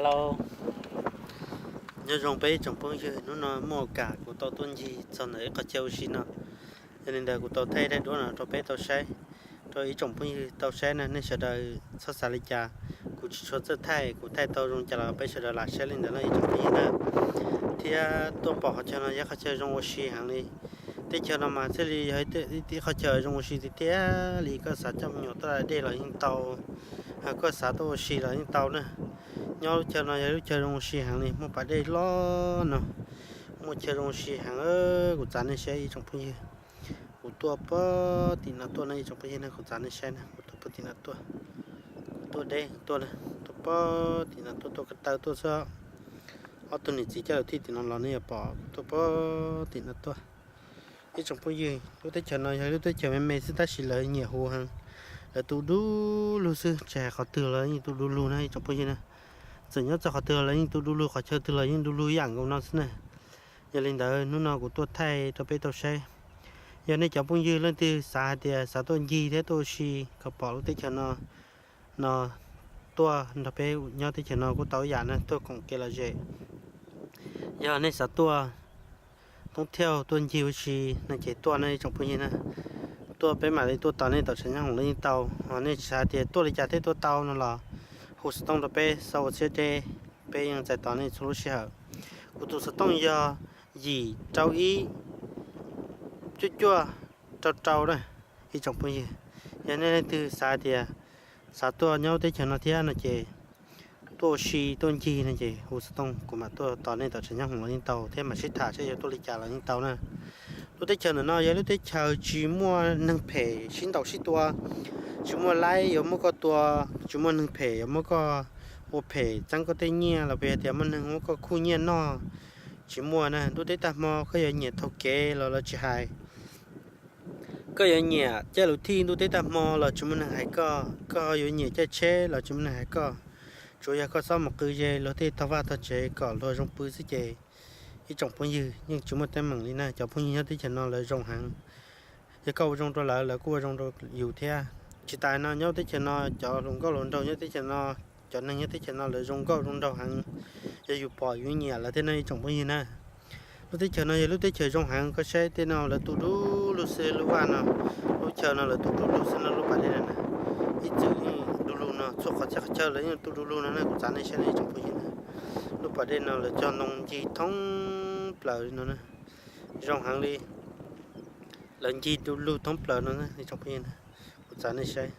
Hello, nyob zoo peb ib tsoom phooj ywg, hnub no muaj kam kuv tau tuaj ncig txog ntawm ib qhov chaw ua si no, yog li ntawd kuv tau thaij daim duab no rau peb tau saib, rau ib tsoom phooj ywg tau saib na. Nej sawv daws txhob xav li cas, kuv tsis tshua txawj thaij, kuv thaij tau zoo cas los peb sawv daws lam saib li ntawd no ib tsoom phooj ywg na. Thiab tuaj pom qhov chaw no yog qhov chaw zoo ua si heev li. Teb chaws no mas thiaj li yog ib qhov chaw zoo ua si tiag tiag li. Koj xav coj me nyuam tuaj da dej los yeej tau, koj xav tuaj ua si los yeej tau na. Nyob lub chaw no yog lub chaw zoo ua si heev li, muaj pas dej loj no, muaj chaw zoo ua si heev. Kuv txav nej saib ib tsoom phooj ywg, kuv tuaj puag tim no tuaj no ib tsoom phooj ywg na, kuv txav nej saib na, kuv tuaj puag tim no tuaj, kuv tuaj deb tuaj, tuaj puag tim no tuaj, tuaj ko taw tuaj xwb. Ob tug niam txiv coj lawv thij tim no los nej yuav pom kuv tuaj puag tim no tuaj. Ib tsoom phooj ywg, lub teb chaws no yog lub teb chaws me me xwb tab sis lawv nyiam hu heev, lawv tu du lug xwb, tsis hais qhov twg los yeej tu du lug na ib tsoom phooj ywg na. Txawm nyob txog qhov twg los lawv yeej tu du lug, qhov chaw twg los yeej du lug ib yam nkaus no xwb na. Yog li ntawd hnub no kuv tuaj thaij rau peb tau saib. Yog nej cov phooj ywg leej twg xav hais tias xav tuaj ncig thiab tuaj ua si kom pom lub teb chaws no, no tuaj nrog peb nyob teb chaws no kuj tau ib yam na, tuaj koom kev lom zem. Yog nej xav tuaj thoob thiauj tuaj ncig ua si no ces tuaj na ib tsoom phooj ywg na. Tuaj peb mam li tuaj tos nej tom tshav nyob hoom los yeej tau. Ho nej xav tias tuaj li cas thiaj tuaj tau no los hu xov tooj rau peb xov ua txhiab deb, peb yeej txais tos nej txhua lub sij hawm. Kuv tus xov tooj yog yim rau ib cuaj cuaj rau rau na ib tsoom phooj ywg. Yog nej leej twg xav tias xav tuaj nyob teb chaws no thiab no ces tuaj ua si tuaj ncig no ces hu xov tooj kuv mam tuaj tos nej tom tshav nyob hoom los yeej tau thiab mam sib tham saib yuav tuaj li cas los yeej tau na. Lub teb chaws ntawm no yog lub teb chaws tsis muaj neeg phem sib ntaus sib tua, tsis muaj laib yuav muab koj tua, tsis muaj neeg phem yuav muab koj ua phem txeeb koj tej nyiaj los puas yog tias muaj neeg muab koj khuj nyiaj noj, tsis muaj na. Ntuj teb tag hmo koj yuav nyiam taug kev los lawv tsis hais. Koj yuav nyiam caij lus thij ntuj teb tag hmo los tsis muaj neeg hais koj, koj yuav nyiam caij tsheb los tsis muaj neeg hais koj. Tsuas yog koj txhob mus qw ze luag tej tog vaj tog tsev kom luag zoo pw xwb ces ib tsoom phooj ywg yeej tsis muaj teeb meem li na. Cov phooj ywg nyob teb chaws no lawv zoo heev. Yog koj ua zoo rau lawv, lawv kuj ua zoo rau yus thiab. Tsis tas no nyob teb chaws no cov hluas nkauj hluas nraug nyob teb chaws no, cov neeg nyob teb chaws no lawv zoo nkauj zoo nraug heev. Yog yus pom yus nyiam lawv thiab no ib tsoom phooj ywg na. Lub teb chaws no yog lub teb chaws zoo heev, koj saib tej no lawv tu du lug xwb, lub vaj no, lub chaw no lawv tu du lug xwb no, lub pas dej no na. Ib txwm yeej du lug no, txhua qhov txhia qhov chaw lawv yeej tu du lug no na, kuv txav nej saib no ib tsoom phooj ywg na. Lub pas dej no lawv cog ntoo ncig thoob plaws li no na, zoo heev li. Lawv ncig du lug thoob plaws no na ib tsoom phooj ywg na, kuv txav nej saib.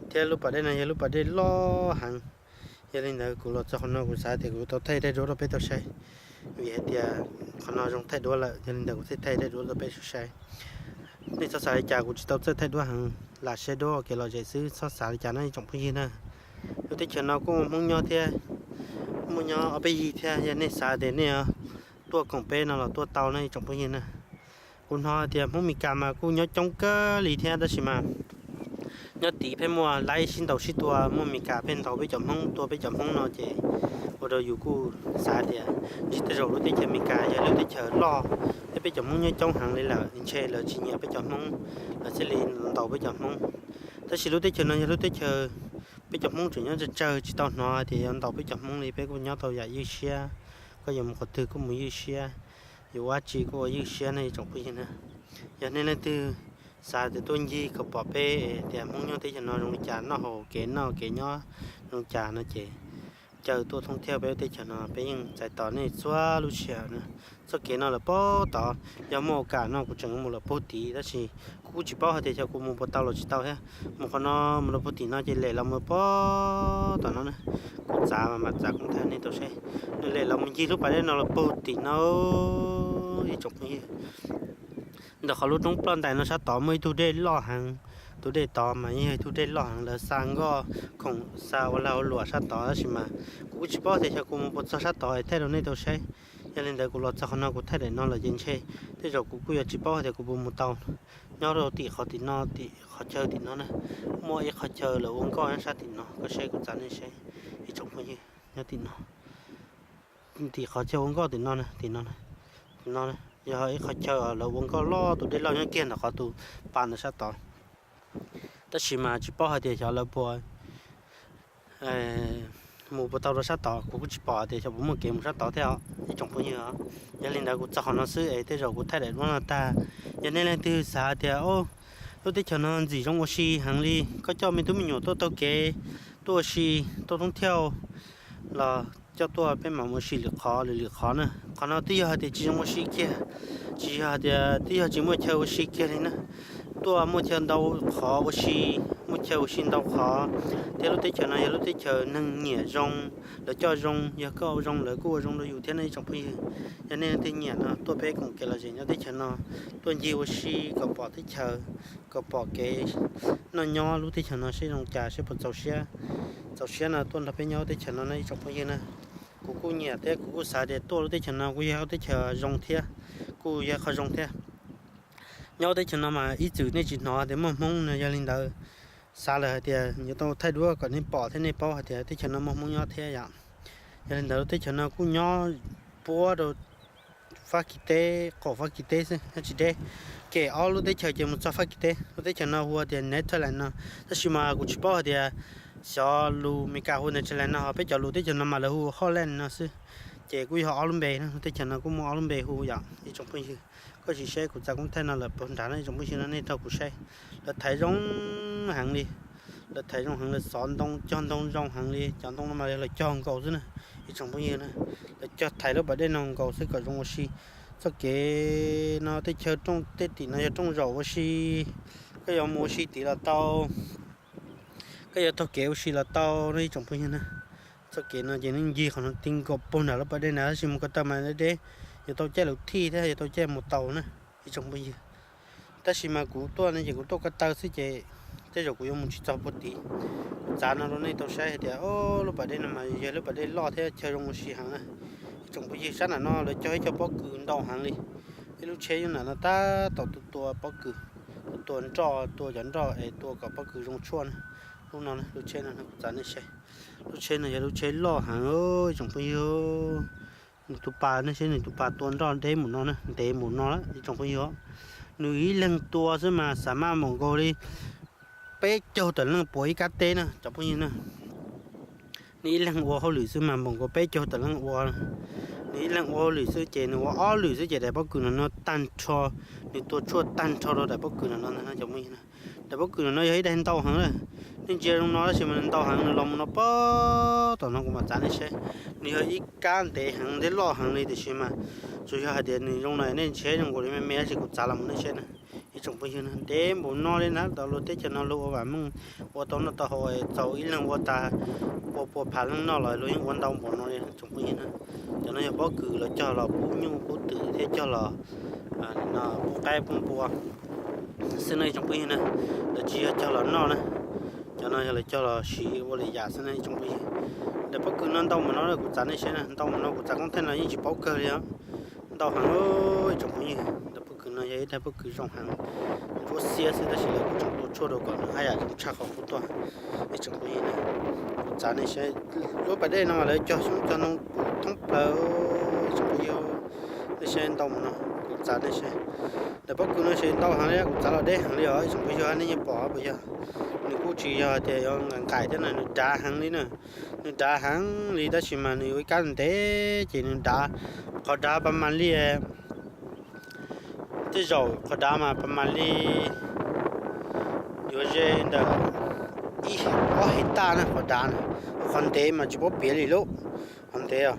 Thiab lub pas dej no yog lub pas dej loj heev. Yog li ntawd kuv los txog qhov no kuv xav tias kuv tau thaij daim duab rau peb tau saib, vim hais tias qhov no zoo thaij duab lawm, yog li ntawd kuv thiaj thaij daim duab rau peb saib. Nej txhob xav li cas, kuv tsis tau txawj thaij duab heev, lam saib duab ua kev lom zem xwb, txhob xav li cas na ib tsoom phooj ywg na. Lub teb chaws no kuj muaj Hmoob nyob thiab, muaj nyob ob peb yig thiab, yog nej xav tias nej tuaj koom peb no los tuaj tau na ib tsoom phooj ywg na. Kuv hnov tias Hmoob Mes Kas mas kuj nyob coob kawg li thiab, tab sis mas nyob tid pheej muaj laib sib ntaus sib tua, muaj Mes Kas pheej ntaus peb cov Hmoob, tua peb cov Hmoob no ces ua rau yus kuj xav tias ntshe tej zaum lub teb chaws Mes Kas yog lub teb chaws loj thiab peb cov Hmoob nyob coob heev li lawm, ntshe lawv tsis nyiam peb cov Hmoob, lawv thiaj li ntaus peb cov Hmoob. Tab sis lub teb chaws no yog lub teb chaws peb cov Hmoob tseem nyob tsawg tsawg, tsis tau hnov tias yuav ntaus peb cov Hmoob li, peb kuj nyob tau yam ywj siab, koj yuav mus qhov twg kuj mus ywj siab, yuav ua dab tsi kuj ua ywj siab ne ib tsoom phooj ywg na. Yog nej leej twg xav tias tuaj ncig kom pom peb tias Hmoob nyob teb chaws no zoo li cas, noj haus kev noj kev nyob zoo li cas no ces caw tuaj thoob thiab peb teb chaws no, peb yeej txais tos nej txhua lub sij hawm na. Txoj kev no lawm puag tod, yog muaj ua kam no kuv tseem mus lawm puag tid, tab sis kuv kuj tsis paub hais tias xyov kuv mus puas tau los tsis tau thiab. Mus qhov no mus rau puag tim no ces lem los mus puag tom no na. Kuv txav mas mam txav koob thaij nej tau saib, nws lem los mus ncig lub pas dej no los puag tim no ib tsoom phooj ywg. Ntawm qhov lub roob ploj ntais no sab tod muaj ib tug dej loj heev. Tus dej tod mas yeej yog ib tug dej loj heev, lawv xa nkoj khoom xa ua lag ua luam sab tod, tab sis mas kuv kuj tsis paub tias xyov kuv mus puas txog sab tod es thaij rau nej tau saib. Yog li ntawd kuv los txog qhov no kuv thaij daim no lawm ces ntshe tej zaum kuv kuj yuav tsis paub tias kuv puas mus tau. Nyob rau tim qhov tim no, tim qhov chaw tim no na, muaj ib qhov chaw lawv ua nkoj nyob sab tim no, koj saib kuv txav nej saib ib tsoom phooj ywg, nyob tim no. Tim qhov chaw ua nkoj tim no, tim no, tim no yog ib qhov chaw lawv ua nkoj loj, tus dej loj nyob kiag ntawm qhov tus pas ntawd sab tod. Tab sis mas tsis paub hais tias xyov lawv puas mus puas tau rau sab tod, kuv kuj tsis pom tias xyov puas muaj kev mus sab tod thiab os ib tsoom phooj ywg. Yog li ntawd kuv txog qhov no xwb es tej zaum kuv thaij daim duab no tag. Yog nej leej twg xav tias, o, lub teb chaws no ntxim zoo ua si heev li, koj coj me tub me nyuam tuaj taug kev, tuaj ua si, tuaj thoob thiauj los coj tuaj peb mam ua si lwm qhov lwm lwm qhov na. Qhov no twb yog hais tias tsis zoo ua si kiag, tsis yog hais tias twb yog tsis muaj chaw ua si kiag li na. Tuaj muaj chaw ntau qhov ua si, muaj chaw ua si ntau qhov, thiab lub teb chaws no yog lub teb chaws neeg nyiam zoo, lawv coj zoo, yog koj ua zoo lawv kuj ua zoo rau yus thiab ne ib tsoom phooj ywg. Yog nej leej twg nyiam no tuaj peb koom kev lom zem nyob teb chaws no, tuaj ncig ua si kom pom teb chaws, kom pom kev noj nyob lub teb chaws no seb zoo cas seb puas txaus siab. Txaus siab no tuaj nrog peb nyob teb chaws no ne ib tsoom phooj ywg na. Kuv kuj nyiam thiab kuv kuj xav tias tuaj lub teb chaws no kuj yog ib teb chaws zoo thiab, kuj yog qhov zoo thiab. Nyob teb chaws no mas ib txwm nej tsis hnov tias muaj Hmoob no, yog li ntawd xav lawm hais tias yuav tau thaij duab kom nej pom thiab nej paub hais tias teb chaws no muaj Hmoob nyob thiab yom. Yog li ntawd lub teb chaws no kuj nyob puab rau Fab Kis teb, qaum Fab Kis teb xwb nyob tsis deb. Kem ob lub teb chaws ces mus txog Fab Kis teb. Lub teb chaws no hu tias Netherlands no, tab sis mas kuv tsis paub hais tias xyov lus Meskas hu Netherlands no, ho peb cov lus teb chaws no mas lawv hu Holland no xwb. Ces kuj yog ob lub npe na, lub teb chaws no kuj muaj ob lub npe hu yom ib tsoom phooj ywg. Koj sim saib kuv txav koob thaij no lawm puag nrad no ib tsoom phooj ywg no nej taug kuv saib. Lawv thaiv zoo heev li, lawv thaiv zoo heev, lawv xov ntoo cog ntoo zoo heev li. Cov ntoo no mas lawv cog nkaus xwb na ib tsoom phooj ywg na. Lawv cog thaiv lub pas dej no nkaus xwb kom zoo ua si. Txoj kev no tej chaw rooj tej tim no yog rooj zaum ua si, koj yuav mus ua si tid los tau, koj yuav taug kev ua si los tau no ib tsoom phooj ywg na. Txoj kev no ces nej ncig qhov no ti nkaus puag nram lub pas dej na, tab sis mus ko taw mas deb deb, yuav tau caij luv thij thiab yuav tau caij mus tau na ib tsoom phooj ywg. Tab sis mas kuv tuaj no ces kuv tuaj ko taw xwb ces tej zaum kuv yuav mus tsis txog puag tid. Kuv txav no rau nej tau saib hais tias lub pas dej no mas yog lub pas dej loj thiab chaw zoo ua si heev na. Ib tsoom phooj ywg, sab nram no lawv cog ib co pob kws ntau heev li. Ib lub tsheb nyob nram no tab tom tua pob kws, tua nroj, tua cov nroj es tua kom pob kws zoo tshuaj na. Lub no lub tsheb no kuv txav nej saib, lub tsheb no yog lub tsheb loj heev ib tsoom phooj ywg. Nws tus pas nej saib, nws tus pas tua nroj deb npaum no na, ntev npaum no lawm ib tsoom phooj ywg. Nws ib leeg tua xwb mas xav maj npaum nkaus li peb caug tawm leej puav ib kab teb na cov phooj ywg na. Nws ib leeg ua hauj lwm xwb mas npaum nkaus peb caug tawm leej ua. Nws ib leeg ua hauj lwm xwb ces nws ua ob lwm xwb ces daim pob kws no no tag nrho, nws tua tshuaj tag nrho rau daim pob kws no no ntag cov phooj ywg na. Daim pob kws no no yog ib daim ntau heev na. Nej ntsia zoo no tab sis mas nws ntau heev, nws los mus no pob tom no kuv mam txav nej saib. Nws yog ib kab ntev heev thiab loj heev li tiam sis mas tsuas yog hais tias nws zoo no nej saib zoo nkaus li me me tab sis kuv txav los mus nej saib na. Ib tsoom phooj ywg na, ntev npaum no li na, tau luag teb chaws no luag ua vam meej, ua tau noj tau haus txaus ib leeg ua tas ua pua phav leej noj los luag yeej ua ntau npaum no li tsoom phooj ywg na. Cov no yog pob kws los cog los pub nyuj pub twm thiab cog los pub qaib pub npua xwb no ib tsoom phooj ywg na. Lawv tsis yog cog los noj na, cov no yog lawv cog los siv ua lwm yam xwb na ib tsoom phooj ywg. Daim pob kws no ntau npaum no kuv txav nej saib na, ntau npaum no kuv txav koob thaij no yeej tsis paub kawg li os. Ntau heev ib tsoom phooj ywg. Daim pob kws no yog ib daim pob kws zoo heev, ntsuab xiab xwb tab sis lawv kuj tseem tua tshuaj rau kom nws haj yam zoo tshaj qhov kuv tuaj ib tsoom phooj ywg na. Kuv txav nej saib, lub pas dej no mas lawv cog xyoob cog ntoo pum thoob plaws ib tsoom phooj ywg. Nej saib ntau mus no, kuv txav nej saib. Daim pob kws no ces ntau heev li, kuv txav los deb heev li os ib tsoom phooj ywg, nej yeej pom puas yog. Nws kuj tsis yog tias yuav nqaim nqaim thiab na, nws dav heev li na. Nws dav heev li tab sis mas nws ua ib kab ntev ces nws dav, qhov dav pas mas li tej zaum qhov dav mas pas mas li yuav ze ntawm ib ob hej taj na qhov dav na. Qhov ntev mas tsis paub piav li lauj, qhov ntev os,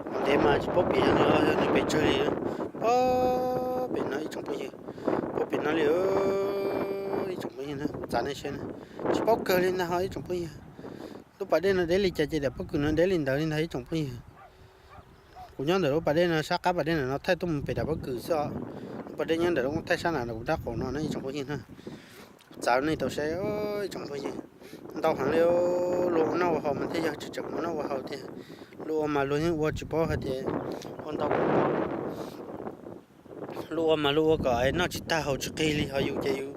qhov ntev mas tsis paub piav yog nws pes tsawg li. Pob pem no ib tsoom phooj ywg, pob pem no li ib tsoom phooj ywg na, kuv txav nej saib na, tsis paub kawg li ntag ho ib tsoom phooj ywg. Lub pas dej no deb li cas ces daim pob kws no deb li ntawd li ntag ib tsoom phooj ywg. Kuv nyob ntawm lub pas dej no sab qab pas dej ntawm no thaij tuaj mus pem daim pob kws xwb os. Lub pas dej nyob ntawm lub koob thaij sab nram kuv rab qaum no na ib tsoom phooj ywg na. Kuv txav nej tau saib ib tsoom phooj ywg, ntau heev li. Luag ua noj ua haus mas thiaj yog tseem ua noj ua haus tiag. Luag ua mas luag yeej ua tsis paub hais tias ua ntau. Luag ua mas luag ua kom noj tsis tag haus tsis qig li, ho yus ces yus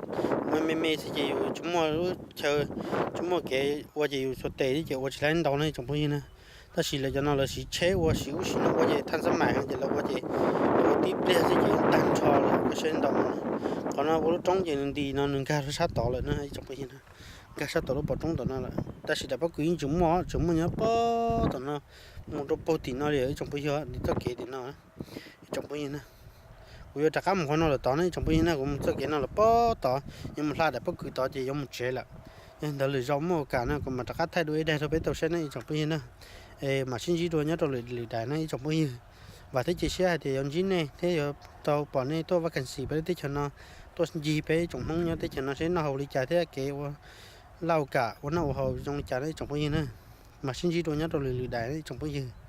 ua me me xwb ces yus tsis muaj lub chaw, tsis muaj kev ua ces yus xuas tes xwb ces ua tsis laib ntau no ib tsoom phooj ywg na. Tab sis lawv cov no lawv siv tsheb ua siv ub siv no ua ces thaj xab mais ces lawv ua ces lawv ua tib pliag xwb ces tag nrho lawm koj saib ntau no. Qhov no ua lub roob ces nws nti no nws nkag rau sab tod lawm na ib tsoom phooj ywg na. nkag sab tom lub pov roob tom no lawm. Tab sis daim pob kws yeej tseem muaj, tseem muaj nyob puag tom no mus rau puag tim no li ib tsoom phooj ywg, txoj kev tim no ib tsoom phooj ywg na. Kuv yuav rov qab mus qhov no lawm tod ne ib tsoom phooj ywg na, kuv mus txoj kev no lawm puag tod, yuav mus hla daim pob kws tod ces yuav mus tsev lawm. Yog ntawd lwm zaus muaj ua kam no kuv mam rov qab thaij dua ib daim rau peb tau saib ne ib tsoom phooj ywg na. Es mam sib ntsib dua nyob rau lwm daim na ib tsoom phooj ywg. Vam thiab cia siab hais tias yuav ntsib nej thiab yuav tau pom nej tuaj vacancy peb lub teb chaws no, tuaj ncig peb ib tsoom Hmoob nyob teb chaws no seb noj haus li cas thiab kev ua laj ua kam ua noj ua haus zoo li cas na ib tsoom phooj ywg na. Mam sib ntsib dua nyob rau lwm lwm daim na ib tsoom phooj ywg.